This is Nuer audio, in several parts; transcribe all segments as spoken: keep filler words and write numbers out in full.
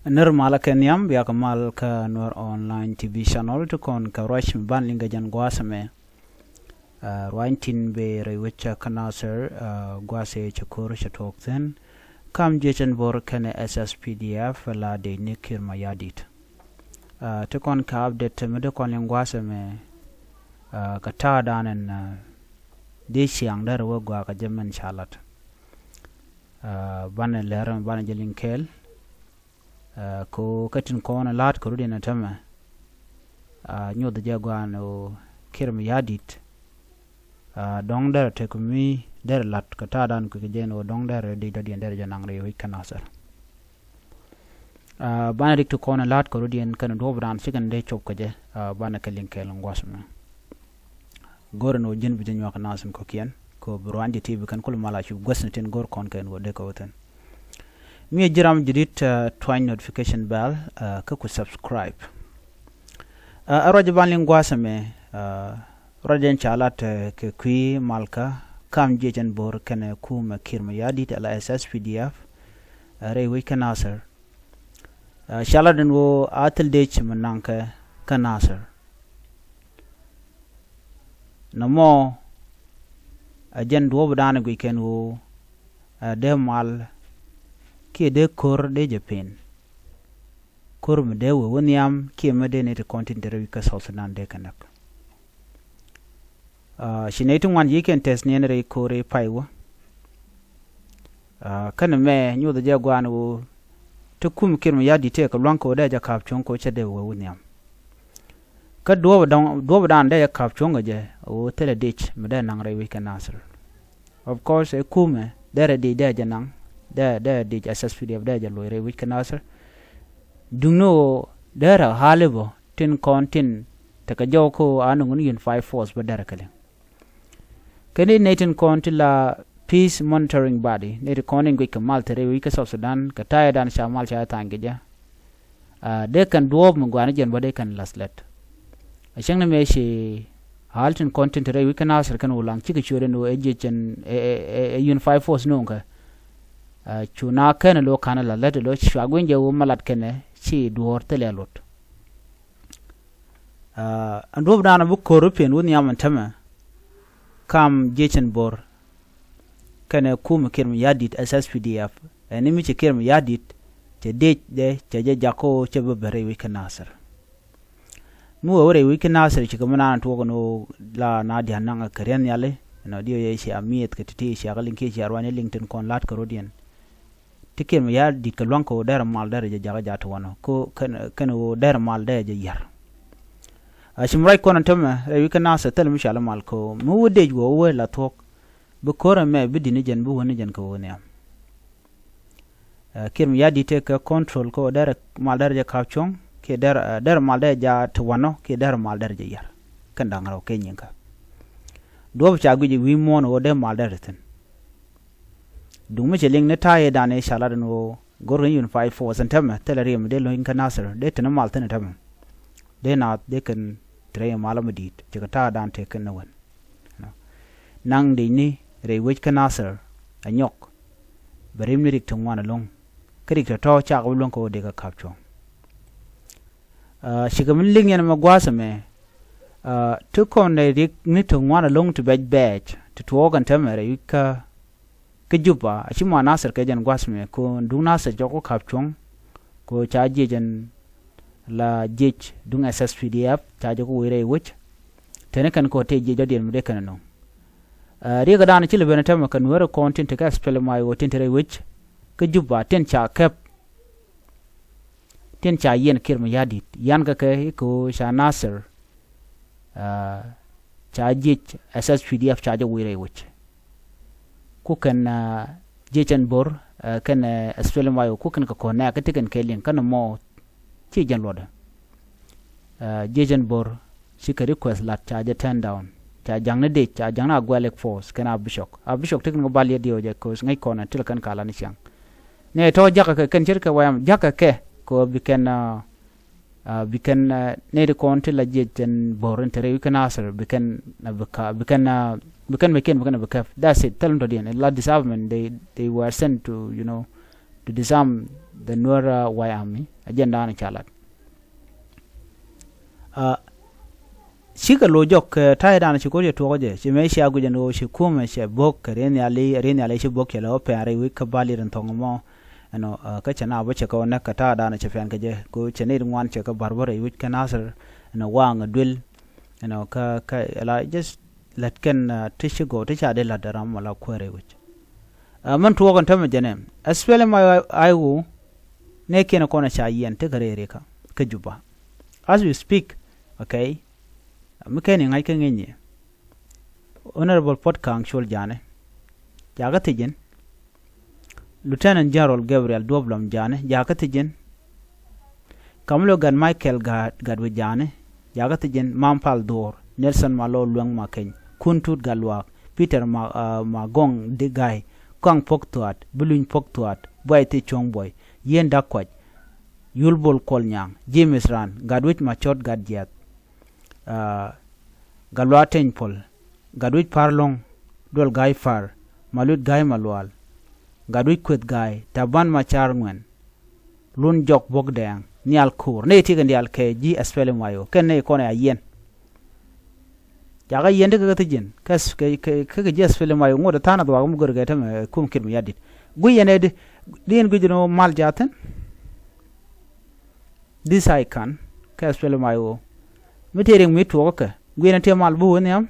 Nir malä kɛ nhiam, bia kɛ mal kä Nuer Online T V channel ti kɔn kɛ ruac mi ban liŋ kɛ jɛn gua̱a̱th ɛmɛ. Ruac tin bɛ rɛy wec kä Nasir, gua̱a̱th ëë cɛ ko̱r cɛ tuɔɔk thi̱n kam jiɛcɛn bo̱r kɛnɛ S S P D F la dec ni Kiir Mayardit. Ti kɔn kɛ update mi dee kɔn liŋ gua̱a̱th ɛmɛ kɛ ta̱a̱ dan ɛn dee ciaŋ derɛ wä gɔaa kɛ jɛ mɛn ca lat. Banɛ lɛr banɛ jɛ liŋ kɛɛl. Ko kä tin kɔn la̱t kɛ rut in a tämɛ. Nyoth jɛ guan ɣöö Kiir Mayardit dɔ̱ŋ derɛ tek mi derɛ la̱t kɛ ta̱a̱ dan kui̱ kɛ jɛ ɛn ɣöö dɔ̱ŋ derɛ dec dɔ̱diɛn derɛ jɛ naŋ rɛy wec kä Nasir. Banɛ rik ti kɔn la̱t kɛ rut in kɛn duɔ̱ɔ̱p dan cikɛn dee cop kɛ jɛ. Banɛ kɛ liŋ kɛɛl in gua̱th mɛ. Go̱r ɛn ɣöö ji̱n bi jɛ nyuak kɛ nath in kɔ̱kiɛn kɛ ɣöö bi ruac jɛ ti bi kɛn kul mal a cup guäth ni tin go̱r kɔn kɛn ɣöö dee kɛ wä thi̱n. Mi ɛ ji̱ ram jadid, tuany notification bell kä ku subscribe. Ɛ ruac ban liŋ gua̱a̱th ɛmɛ. Ruac jɛn ca lat kɛ kui̱ malkä kam jiɛcɛn bo̱r kɛnɛ kumɛ Kiir Mayardit ala S S P D F rɛy wec kä Nasir. Ca lat ɛn ɣöö a thil dec mi naŋkɛ kä Nasir. Nɔmɔ ɛ jɛn duɔ̱ɔ̱p dan guic kɛn ɣöö ɛ dee mal kiɛ dee ko̱r dee jɛ pen. Ko̱r mi dee wee wä nhiam kiɛ mi dee ni ti kɔn tin te rɛy wec kä South Sudan dee kɛ näk. Ci nɛy ti ŋuan ji̱ kɛn tɛth niɛn rɛy ko̱r rɛy pay wä. Känɛ mɛ nyoth jɛ guan ɣöö ti kum Kiir Mayardit tëë kɛ lua̱ŋ kɛ ɣöö dee jɛ ka̱p cuɔ̱ŋ kɛ ɣöö cɛ dee wee wä nhiam. Kä duɔ̱ɔ̱p dɔ̱ŋ duɔ̱ɔ̱p dan dee jɛ ka̱p cuɔ̱ŋ kɛ jɛ ɣöö thilɛ dec mi dee naŋ rɛy wec kɛ Nasir. Of course ɛ kumɛ derɛ dec dee jɛ naŋ dee dee dec S S P D F dee jɛ loc rɛy wec kɛ Nasir. Duŋni ɣöö derɛ hali bä tin kɔn tin tekɛ jɔw kä ɣöö a nuŋ ni unified force bä derɛ kɛ liŋ. Kɛn i̱ nɛy tin kɔn ti la peace monitoring body nɛy ti kɔn in guic kɛ mal te rɛy wec kä South Sudan kɛ ta̱yɛ dan ca mal ca tha̱a̱ny kɛ jɛ. Dee kɛn duɔ̱ɔ̱p mi gua̱a̱ni jɛn bä dee kɛn lath lɛt. A cäŋ ni mëë ci hal tin kɔn tin te rɛy wec kä Nasir kɛn Ulaŋ cikɛ ciöt ɛn ɣöö ɛ jiɛcɛn ɛ unified force no̱o̱ŋ kɛ. Cu na kɛn ɛ lo̱ ka̱n ɛ lath lɛt ɛ lo̱ cua gui̱ny jɛ ɣöö ma lat kɛnɛ ci duɔ̱ɔ̱r thilɛ luɔt. Ɛn duɔ̱ɔ̱p dan bi ko̱r pen wä nhiam ɛn tämɛ kam jiɛcɛn bo̱r kɛnɛ kumɛ Kiir Mayardit S S P D F. Ɛn ni mi ci Kiir Mayardit cɛ dec dɛ cɛ jɛ jak kä ɣöö cɛ bä ben rɛy wec kä Nasir. Mi wee wä rɛy wec kä Nasir cikɛ mi naan tuɔɔk ɛn ɣöö la na dia̱a̱n naŋ kɛ riɛn nhiali. Ɛn ɣöö diɛ yɛ cia mi̱eth kɛ ti̱ti̱ cia kä liŋ kiɛ cia ruany liŋ tin kɔn la̱t kɛ rɔ̱diɛn. Ti Kiir Mayardit kɛ lua̱ŋ kɛ ɣöö derɛ mal derɛ jɛ jakä ja̱ ti wanɔ kɛ kɛn ɣöö derɛ mal derɛ jɛ yär. A ci mi ruac kɔn ɛn tämɛ rɛy wec kä Nasir thilɛ mi cɔal i̱ mal kɛ ɣöö mi wä dec wä wä la thuɔ̱k. Bi ko̱r ɛmɛ bi di̱t ni jɛn bi wä ni jɛn kɛ ɣöö nhiam. Kiir Mayardit tëë kɛ control kɛ ɣöö derɛ mal derɛ jɛ ka̱p cuɔ̱ŋ kiɛ derɛ derɛ mal derɛ ja̱ ti wanɔ kiɛ derɛ mal derɛ jɛ yär. Kɛn da̱ŋ rɛw kɛ nyiŋkä. Duɔ̱ɔ̱p ca guic i̱ wi̱i̱ muɔ̱ɔ̱n ɣöö dee mal derɛ thi̱n. Duŋ mi cɛ liŋ ni ta̱a̱ i̱ dan i̱ ca lat ɛn ɣöö go̱rkɛ ni unified force ɛn tämɛ thilɛ riɛm dee lo̱ny kä Nasir dee te ni mal thi̱n ɛn tämɛ. Dee naath dee kɛn te rɛy mal mi di̱i̱t cɛ kɛ ta̱a̱ dan tëë kɛn ni wän. Naŋ dec ni rɛy wec kä Nasir ɛ nyɔk. Bɛ rim ni rik ti ŋuan ɛlɔ̱ŋ kä rik tɔ̱tɔ̱ cakɛ bi luäŋ kɛ ɣöö dee kɛ ka̱p cuɔ̱ŋ. Cikɛ mi liŋ yɛn ɛmɛ gua̱a̱th ɛmɛ. Ti kɔn ɛ rik ni ti ŋuan ɛlɔ̱ŋ ti bɛc bɛɛc ti tuɔɔk ɛn tämɛ rɛy wec kä kä Juba a ci mɔ Nasir kɛ jɛn gua̱a̱th ɛmɛ kɛ ɣöö duŋ Nasir cɔk kä ka̱p cuɔ̱ŋ. Kɛ ɣöö ca jiɛc ɛn la jiɛc duŋ S S P D F ca jɛ kä wec rɛy wec. Teni kɛn kɛ ɣöö tëë jiɛc dɔ̱diɛn mi dee kɛn ɛ no̱o̱ŋ. Riɛk ɛ da̱a̱n ci lɛ ben ɛ tämɛ kɛ Nuäärä kɔn tin te kä S P L M I O tin te rɛy wec kä Juba tin ca kɛp. Tin ca yiɛn Kiir Mayardit yan kɛ kɛ i̱ kɛ ɣöö ca Nasir ca jiɛc S S P D F ca jɛ wec rɛy wec. Ku kɛn jiɛc ɛn bo̱r kɛn S P L M I O ku kɛn kɛ kɔn nɛɛk kä ti kɛn kɛ liŋ kä ni mɔ ci jɛn luɔtdɛ. Jiɛc ɛn bo̱r cikɛ request lat ca jɛ turn down. Ca ja̱ŋ ni dec ca ja̱ŋ ni Agwelek force kɛn Abishok. Abishok ti kɛn kɛ bal yɛ diɔw jɛ ko̱o̱s ŋäc kɔn ɛ ti lɛ kɛn ka lat ni ciaŋ. Nɛ tɔ̱ jakä kɛ kɛn ce̱tkɛ wayam jakä kɛ kɛ ɣöö bi kɛn bi kɛn nɛy ti kɔn ti la jiɛc ɛn bo̱r in te rɛy wec kä Nasir bi kɛn bi kɛn bi kɛn mɛ kiɛn bi kɛn bi kɛp. That's it. Thil in tɔ̱diɛn la disarmament they they were sent to you know to disarm the Nuer White Army. Ɛ jɛn da̱a̱n ca lat. Cikɛ lo̱c jɔk kɛ ta̱yɛ da̱a̱n ci ko̱r cɛ tuɔɔk jɛ ci mëë cia guic ɛn ɣöö ci kumɛ cɛ bo̱k kɛ ri̱n nhiali ri̱n nhiali ci bo̱k cɛ lɛ ɣöö pɛn rɛy wi̱c kä bal i̱ rin thɔŋ mɔ. Ɛnɔ kä cɛ na bä cɛ kɛ wä näk kɛ ta̱a̱ da̱a̱n cɛ pɛn kɛ jɛ kɛ ɣöö cɛ nɛy ri ŋuan cɛ kɛ ba̱r bä rɛy wi̱c kä Nathir. Ɛnɔ waŋ ɛ duel ɛnɔ kä kä la just lät kɛn ti ci gɔw ti ca dee la̱t ram mɔ la kuäär rɛy wi̱c. Mɛn tuɔɔk ɛn tämɛ jɛ nɛ ɛ spelling ma ai wu. Nɛ kiɛn kɔn ɛ ca yiɛn tekɛ rɛy rikä kä Juba. As we speak, okay. Mi kɛn i̱ ŋa̱c kä ŋi̱ny i̱ Honorable Puot Kaŋ Col Jani jakä thi̱ji̱n. Lieutenant General Gabriel Duɔp Lɔm Jani jakä thi̱ji̱n. Kamilo Gat Michael Gat Gatwe Jani jakä thi̱ji̱n. Mam Pal Dhuɔr, Nelson Malo Lueŋ Makeny, Kun Tut Gatluak, Peter Ma Magɔŋ Di Ga̱y, Kɔaŋ Puɔk Thuaat, Bi Luny Puɔk Thuaat, Buay Thi Cuɔ̱ŋ Buɔy, Yien Dak Kuac, Yul Bol Kuɔl Nyaŋ, James Ran, Gatwec Macɔt Gat Jiath, Gatluak Teny Puɔl, Gatwec Par Lo̱ŋ, Duɔl Ga̱y Par, Maluet Ga̱y Malual, Gatwec Kueth Ga̱y, Taban Macar Ŋuɛn, Lun Jɔk Buɔk Dɛɛŋ, Nhial Ko̱o̱r. Nɛy ti kɛ diaal kɛ ji̱ S P L M I O kɛn nɛy kɔn ɛ a yiɛn. Jakä yiɛn ti kɛ kɛ thi̱ji̱n kɛ kɛ ji̱ S P L M I O ŋot ɛ tha̱a̱n a dhuaak mi gör kɛ tämɛ kum Kiir Mayardit. Guic yɛn ɛ di di yɛn guic yɛn ɣöö mal jaathin. This I can kɛ S P L M I O. Mi tëë riŋ mi tuɔɔkä kɛ guic yɛn ɛ tëë mal bi wä nhiam.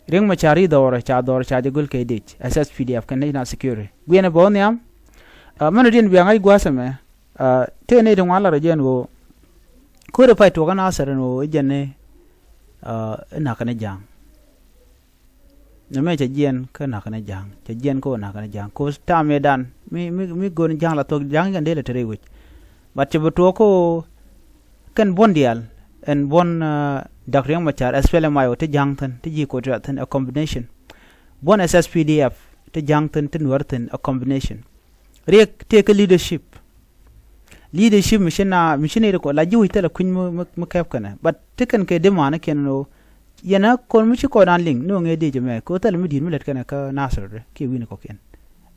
Riŋ mɛ ca ri dhɔrɛ ca dhɔrɛ ca jɛ göl kɛ dec S S P D F kɛ National Security guic yɛn ɛ bä wä nhiam. Mɛn ɛ diɛn bia ŋa̱c gua̱a̱th ɛmɛ. Tëë nɛy ti ŋuan lat rɔ jɛ ɛn ɣöö ko̱rɛ pay tuɔɔkä Nathir ɛn ɣöö i̱ jɛn ni. Ɛ nakä ni ja̱a̱ŋ. Nɛmɛ cɛ jiɛn kä nakä ni ja̱a̱ŋ cɛ jiɛn kä wä nakä ni ja̱a̱ŋ ko̱ ta̱a̱ mëëdan mi mi mi go̱o̱n ja̱a̱ŋ la thuɔ̱k ja̱a̱ŋ jɛn dee lɛ te rɛy wec. But cɛ bi tuɔɔk kä wä kɛn buɔ̱n diaal ɛn buɔ̱n Dak Riɛk Macar S P L M I O ti ja̱a̱ŋ thi̱n ti ji̱ ko̱ ti rat thi̱n ɛ combination. Buɔ̱n S S P D F ti ja̱a̱ŋ thi̱n ti nuäär thi̱n ɛ combination. Riɛk tëëkä leadership. Leadership mi ci na mi ci nɛy ti kɔ la ji̱ wi̱c thilɛ kui̱ny mi mi mi kɛp kɛnɛ but ti kɛn kɛ demand kiɛn ni ɣöö yɛn a kɔn mi ci kɔn an liŋ ni ɣöö ŋee dee jɛ mɛ kɛ ɣöö thilɛ mi di̱i̱t mi lät kɛnɛ kä Nathir kiɛ wi̱n kɔkiɛn.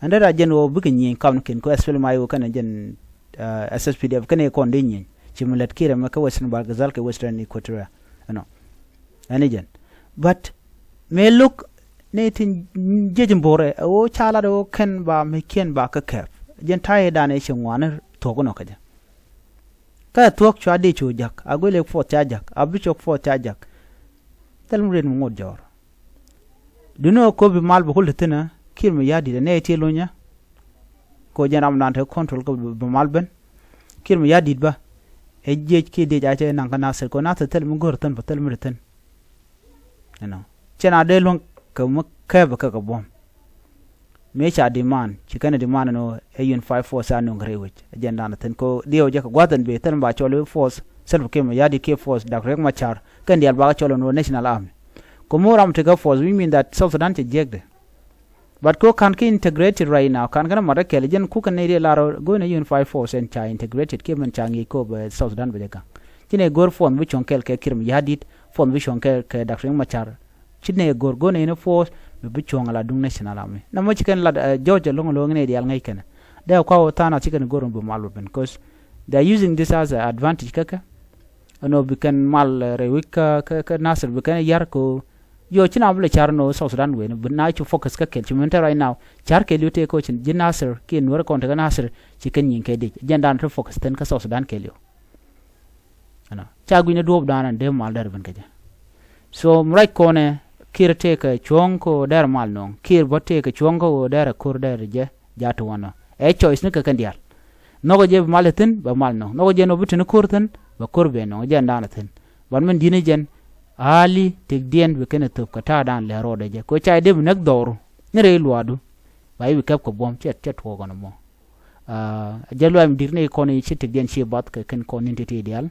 Ɛn dee ra jɛn ɣöö bikɛ nyieny kam ni kɛn kɛ S P L M I O kɛnɛ jɛn S S P D F kɛnɛ kɔn dee nyieny ci mi lät kiɛ rɛ mɛ kä Western Bahr el Ghazal kɛ Western Equatoria. Ɛnɔ ɛn i̱ jɛn but mëë lo̱k nɛy ti jiec in bo̱rɛ ɛ ɣöö ca lat ɛ ɣöö kɛn ba mec kiɛn ba kä kɛɛp. Jɛn ta̱yɛ dan ɛ ci ŋuani thuɔ̱k inɔ kä jɛ. Kä ɛ thuɔ̱k cua dee cu ja̱k a guilɛ puɔth ca ja̱k a bi cɔk puɔth ca ja̱k. Thil mi riet mi ŋot jɔɔr. Duŋni ɣöö ko̱p bi mal bi kul ti thi̱n ɛ Kiir Mayardit ɛ nɛy ti lunyä. Kɛ ɣöö jɛn ram dan te control kä bi mal ben. Kiir Mayardit bä ɛ jiec kiɛ diec a cɛ naŋ kä Nathir kɛ ɣöö Nathir thil mi go̱r thi̱n bä thil mi ti thi̱n. Ɛnɔ cɛ na dee luäŋ kɛ mi kɛpɛ kɛ kɛ buɔ̱m. Mëë ca demand ci kɛn demand ɛn ɣöö ɛ unified force a nöŋ kɛ rɛy wec ɛ jɛn dan thi̱n kɛ ɣöö diɛw jɛ kɛ gua̱th ɛn bëë thil mi ba cɔl i̱ force Salva Kiir Mayardit kiɛ force Dak Riek Machar kɛn diaal bakɛ cɔl ɛn ɣöö national army. Kɛ mi ram tekɛ force which mean that South Sudan cɛ jiɛkdɛ. But kɛ ɣöö ka̱n kä integrated right now ka̱n kɛn mat ɛ kɛl jɛn kukɛ nɛy riɛ lar ɣöö go̱o̱n ɛ unified force ɛn ca integrated kiɛ mɛn ca ŋi̱i̱c kɛ ɣöö bɛ South Sudan bɛ jɛ gaŋ. Ci nɛy go̱o̱r force bi cuɔ̱ŋ kɛl kɛ Kiir Mayardit force bi cuɔ̱ŋ kɛl kɛ Dak Riek Machar. Ci nɛy go̱o̱r go̱o̱n ɛ unified force bɛ bi cuɔ̱ŋ ala duŋ national army. Namɔ ci kɛn lat George ɛlɔ̱ŋ ɛlɔ̱ŋ nɛy diaal ŋäc kɛnɛ dee kua ɣöö tha̱a̱ŋ nath ci kɛn go̱o̱r bi mal bɛ ben cause they are using this as a advantage kä kɛ. Ɛn ɣöö bi kɛn mal rɛy wec kä kä Nathir bi kɛn yar kɛ ɣöö yɔ ci na bi lɛ car ɛn ɣöö South Sudan wen bi na cu focus kä kɛl ci min te right now car kɛl yɔ tëë kä ɣöö ci ji̱ Nathir kiɛ nuäär kɔn tekä Nathir ci kɛn nyiŋ kɛ dic jɛn dan te focus thi̱n kä South Sudan kɛl yɔ. Ɛnɔ ca gui̱n ni duɔ̱ɔ̱p dan ɛn dee mal dɛr ben kä jɛ. So mi ruac kɔnɛ Kiir tëë kɛ cuɔ̱ŋ kä ɣöö dɛr mal nɔŋ Kiir bä tëë kɛ cuɔ̱ŋ kä ɣöö dɛr ɛ ko̱r dɛr jɛ. Ja̱ ti wanɔ ɛ choice ni kɛ kɛn diaal. Nhɔkɛ jɛ bi mal thi̱n bɛ mal nɔŋ nhɔkɛ jɛ nɔ bi te ni ko̱r thi̱n bɛ ko̱r bɛ nɔŋ jɛ dan thi̱n. But min di̱t ni jɛn. A̱a̱li tëkdiɛn bi kɛn ɛ thöp kɛ ta̱a̱ dan lɛ rɔɔdɛ jɛ kɛ ɣöö ca jɛ dee bi näk dhɔru ni rɛy luaadu. Ba i̱ bi kɛp kɛ buɔ̱m cɛ cɛ tuɔɔk ɣɔn ɛmɔ. Jɛ luac mi di̱t ni kɔn i̱ ci tëkdiɛn ci bath kɛ kɛn kɔn ni̱n ti̱ti̱ diaal.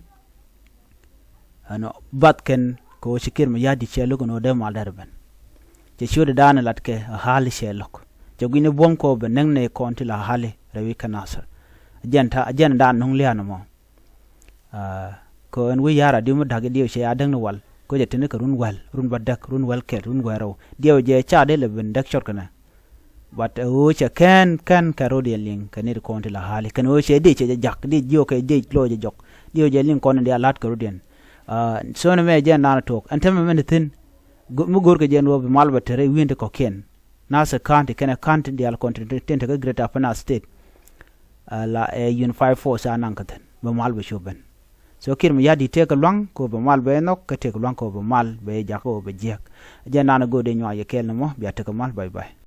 Ɛnɔ bath kɛn kɛ ɣöö ci Kiir Mayardit cɛ lo̱k ɛn ɣöö dee mal dɛr ben. Cɛ ciötdɛ daanɛ lat kɛ a ɣa̱li cɛ lo̱k. Cɛ gui̱ni buɔ̱m kɛ ɣöö bɛ näk nɛy kɔn ti la a ɣa̱li rɛwi kä Nathir. Jɛn ta̱a̱ jɛn daan nuŋ lia̱a̱n ɛmɔ. Kɛ ɣöö ɛn wec ya̱r a di̱w mi da̱k i̱ diɛw cɛ ya däkni wal kɛ ɣöö cɛ teni kɛ run wäl run bädäk run wäl kɛl run wäl rɛw diɛw jɛ ca dee lɛ ben däk cɔt kɛnɛ. But ɛ ɣöö cɛ kɛn kɛn kɛ rot yɛn liŋ kɛ nit kɔn ti la hali kɛn ɣöö cɛ diec cɛ jɛ jak diec jiök kɛ diec lɔ jɛ jɔk diec jɛ liŋ kɔn in diaal la̱t kɛ rot yɛn. So ni mɛ jɛn naan tuɔɔk ɛn tämɛ mɛn ti thi̱n. Mi go̱o̱r kɛ jɛn ɣöö bi mal bɛ te rɛy wi̱i̱n ti kɔ̱kiɛn. Nath ɛ county kɛnɛ county diaal kɔn tin tin te kä Greater Upper Nile State. La ɛ unified force a naŋ kä thi̱n bɛ mal bɛ cop ben. So kiɛt mi ya̱t di̱t tëëk kɛ lua̱ŋ kɛ ɣöö bɛ mal bɛ nhɔk kä tëëk kɛ lua̱ŋ kɛ ɣöö bɛ mal bɛ jak kɛ ɣöö bɛ jiäk. Jɛn naan ɛ go̱o̱r dee nyuac yɛ kɛɛl ni mɔ bia tekɛ mal. Bye bye.